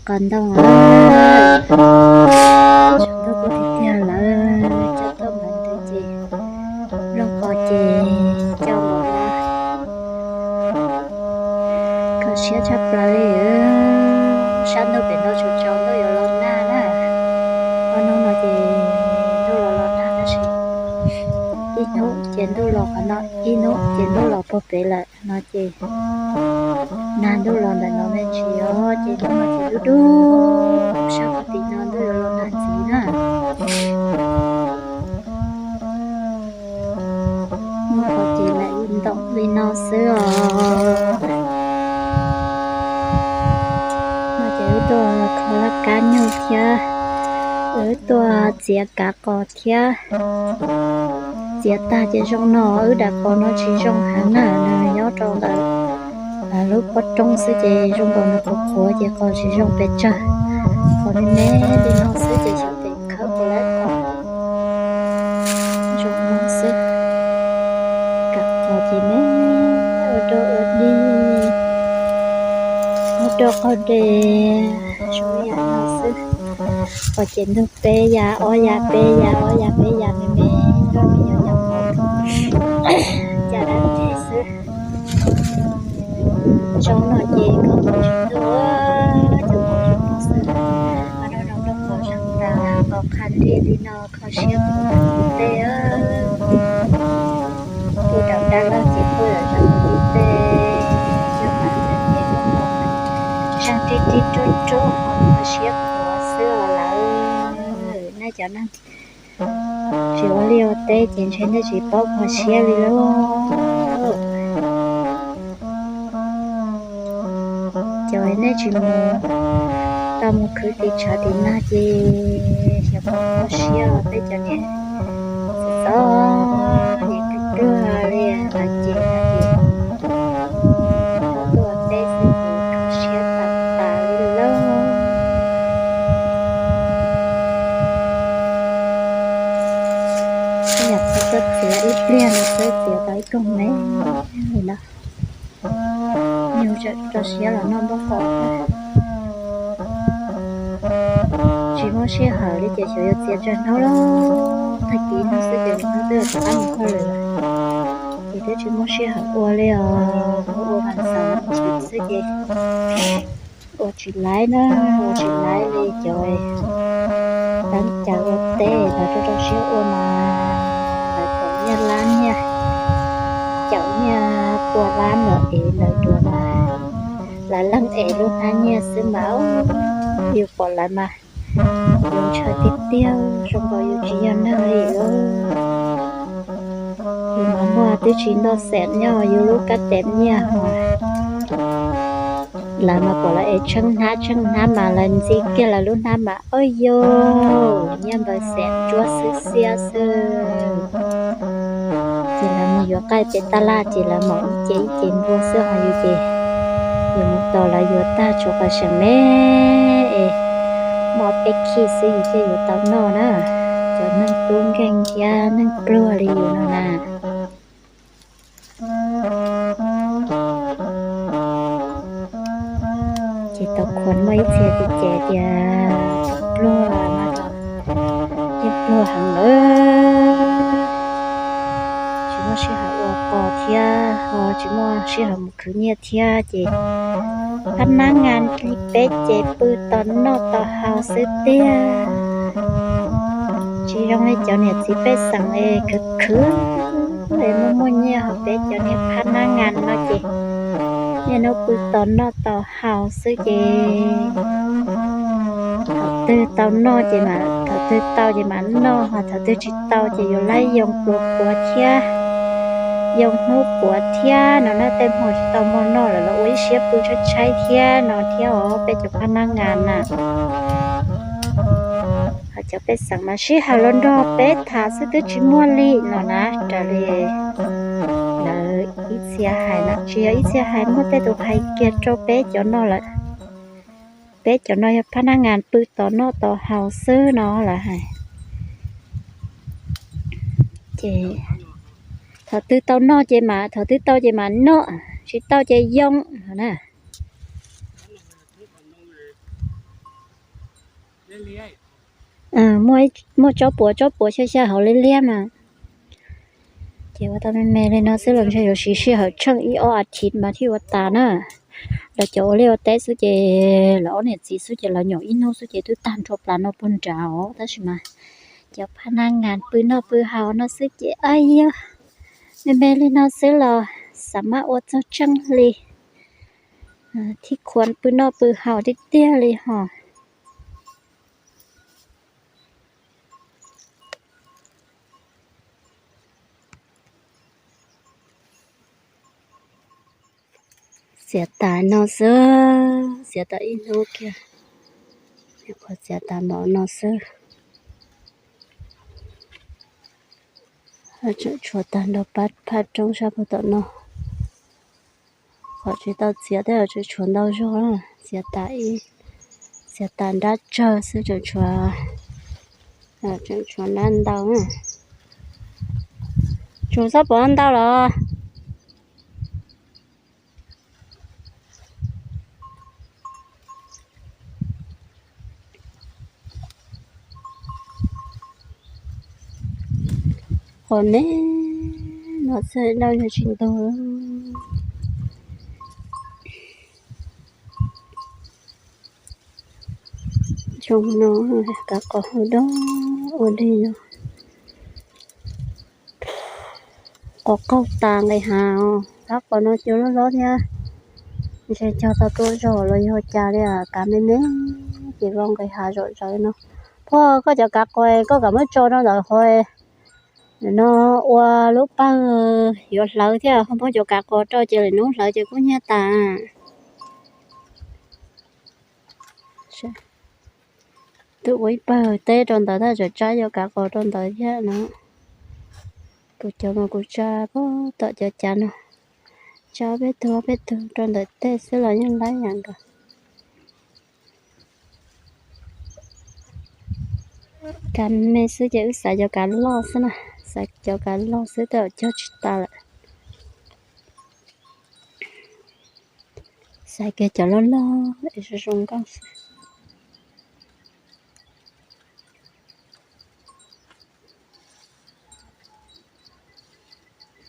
Qos ntoo, ntoo kuj tiag tiag lawm, coj tuaj npav ntws ces, nplooj qos ces coj mus na. Kho siab tshaj plaws li. Sab ntuj pem no tsaus tsaus ntuj yuav los nag na. Ob hnub no ces ntuj los los nag tab sis ib hnub ces ntuj los qhov no, ib hnub ces ntuj los puag pem lawm no ces nag ntuj los ntawm no me ntsis os, ces hnub no ces dub dub, sab puag tim no ntuj yuav los nag ntxiv na. Hnub no ces lam ntoom li no xwb os. No ces wb tuaj kho laj kab nyuj thiab, wb tuaj txiav kav qos thiab. Txiav tag ces zoo no, wb daim qos no tsis zoo heev na, nws nyob rau ntawm lub pob roob xwb ces zoo nkaus nws qhuav qhuav ces qos tsis zoo pes tsawg. Qos me me li no xwb ces xyov pem khawb puas laib qos. Zoo no xwb. Kav qos ces me, ua dog ua dig, ua dog qaug de, zoo yam no xwb. Qos ces ntug peb yav ob yav peb yav ob yav peb yav me me, nrog me nyuam yaus mov, cas dab tsi xwb. Zoo no ces koj mus tsis tuaj, cov qos zoo no xwb. Qos no no nrog qos zeeg tas, qos qha nrig li no kho siab qhuav ntej. Tuaj dam dab laj ces tuaj yam zeeg ntej, coj tas ntawm ces koj mus zeeg rib rib rub rub, kho siab qhuav xwb os lawm. Nej cov neeg tsis ua liaj ua teb ces ntshe nej tsis paub kho siab li lauj. Cov nej tsis mus, tau mus khwv tim tshav tim nag ces xyov puas kho siab os. Peb cov niam txom txom nyem pluag pluag li lawv ces no ces tuaj ua teb xwb ces kho siab tas tas li lauj. Nyuam qhuav tuaj txiav ib pliag no xwb txiav tau ib koog me li no. Nyuj tseem rau siab los noj nplooj qos. Tsis muaj sij hawm li ces xyov yuav txiav tsawg hnub lauj. Tag kis hnub xwb ces hnub twb rov qab mus hauj lwm lawm, ces twb tsis muaj sij hawm ua li os. Ua mas xav ntsis xwb ces ua tsis laiv na, ua tsis laiv li cov teeb caws ua teb los rau rau siab ua mas lawv pom nyiaj lab nyiaj, caum nyiaj pua lab los ev lawv dua mas lawv leej ev lub hnab nyiaj xwb mas yus pom lawv mas yus ntshaw tiag tiag, zoo nkaus yus tsis yog neeg li lauj. Yus mas muaj twb tsis ntoj xeem nyob yus lub kab tes nyiaj hos lawv mas pom lawv ev tsheej hnab tsheej hnab mas lawv ntxi kiag lawv lub hnab mas ub yus nyiaj npawg xeem ntsuab xwb xiab xwb. Ces lawv mus yuav qaij pem tab laj ces lawv mam ib ce ib ce npua xwb hos yus ces yus mus tos lawv yuav tag tshuav qhov seem me es muaj peb khij xwb yus thiaj yuav tau noj na. Cov neeg tub nkeeg thiab neeg pluag li yus no na. Ces tau khuas muaj ib txhia ces ces tias pluag mas yeej pluag heev lawm, tsis muaj sij hawm ua qos thiab ho tsis muaj sij hawm mus khwv nyiaj thiab ces phab nab ngas li peb ces pw tos noj tos haus xwb tiag. Tsis zoo li cov niam txiv pej xeem es khwv khwv es muaj muaj nyiaj, ho peb cov niag phab nab ngas no ces niaj hnub pw tos noj tos haus xwb ces thaum twg tau noj ces mas, thaum twg tau ces mas noj, ho thaum twg tsis tau ces yuav laib yoo puas puav thiab, yoo hnub puav thiab no na. Tej hmo tsis tau muaj noj lawm los ua ib siab pw tshaib tshaib thiab no thiab os peb cov phab nab ngas na. Ho cov pej xeem mas sij hawm los nrog peb tham xwb twb tsis muaj li no na. Raws li lawv ib txhia hais na, tsis yog ib txhia hais, muaj tej tus hais kiag rau peb cov no lawm. Peb cov no yog phab nab ngas pw tos noj tos haus xwb no lawv hais. Ces thaum twg tau noj ces mas, thaum twg tau ces mas noj, tsis tau ces yoo no na. Muaj tsob puas tsob puas xya xya hauv liab liab mas. Ces ua tau me me li no xwb los ntshe yuav siv sij hawm tsheej ib ob as thiv mas thiaj ua tas na. Lawv cov ua liaj ua teb xwb ces lawv ob niam txiv xwb ces lawv nyuam ib hnub xwb ces twb tag nrho plas no puag nrad os, tab sis mas cov phaj nab ngas pw noj pw haus no xwb ces, a yog, me me li no xwb los xav mas ua txog tsheej li, thiab khuav pw noj pw haus tiag tiag li hos. Txiav tas no xwb, txiav tas ib hnub kiag, qhov txiav tas npaum no xwb. Tseem tshuav tag nrho pab phaj roob sab puag tom no. Qhov tsis tau txiav tej tseem tshuav ntau zog, txiav tas ib, txiav tas nrab tsawg xwb tseem tshuav, tseem tshuav nrab ntau. Tsuas txhob pov ntau los. Qos ne, no txhaj daj yog tsis ntug. Zoo no, kav qos hu dog ua dog no. Qos qaug tas nqis hav, kav qos no cua loj loj thiab. Ntshe cog tau tuaj zog los yog cas li, kav me me ces vau nqis hav zom zaws no. Phauj, koj cov kav qos koj kam muab tso rau ntawm hauv no ua lub pawg yuav hlawv thiab, ho muab cov kav qos rau ces lwm hnub hlawv ces kub hnyiab tas. Twb ua ib pawg teb rau ntawd tab sis tsam tsab yuav kav qos rau ntawd thiab no. Kuv cov mas kuv tsa pog tom cov cav no, tsa peb tug peb tug rau ntawm tej xwb los yeej laib yam nkaus. Kav me xwb ces wb xaiv cov kav loj xwb na, xaiv cov kav loj xwb tej zaum cog tsis tas lawm. Xaiv kiag cov loj loj es zoo zoo nkauj xwb.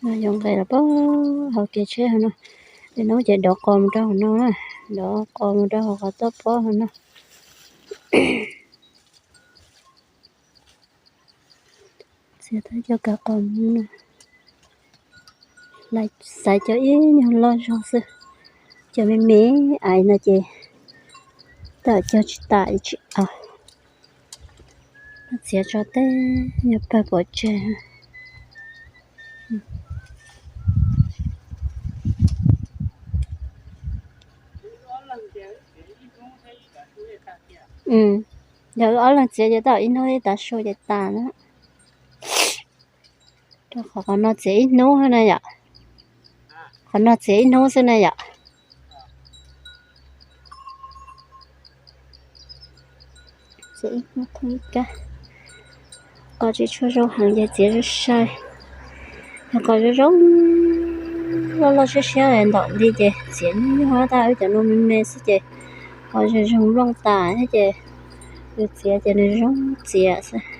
No yuav nqis los pab hauv kev tsheb hauv no, lwm hnub ces dov qos mus rau hauv no, dov qos mus rau hauv qhov toj pob hauv no. Txiav tau cov kav qos mus no, xaiv cov ib nyuag loj zog xwb, cov me me ais no ces tej zaum cog tsis tas tsis aus. Txiav tso tej nyuag pawg pov tseg. Yog wb ob leeg txiav ces tej zaum ib hnub ib tav su ces tas na. Rau qhov qhov no txiav ib hnub xwb na yom. Qhov no txiav ib hnub xwb na yom. Txiav ib hnub thoob ib kab. Qos tsis tshua zoo heev ces txiav zoo sai. Yog qos zoo zoo, loj loj siab siab ntaum li ces txiav nyuaj nyuaj, tab wb cov no me me xwb ces qos zoo zoo nplooj tas thiab ces yus txiav ces nws zoo txiav xwb.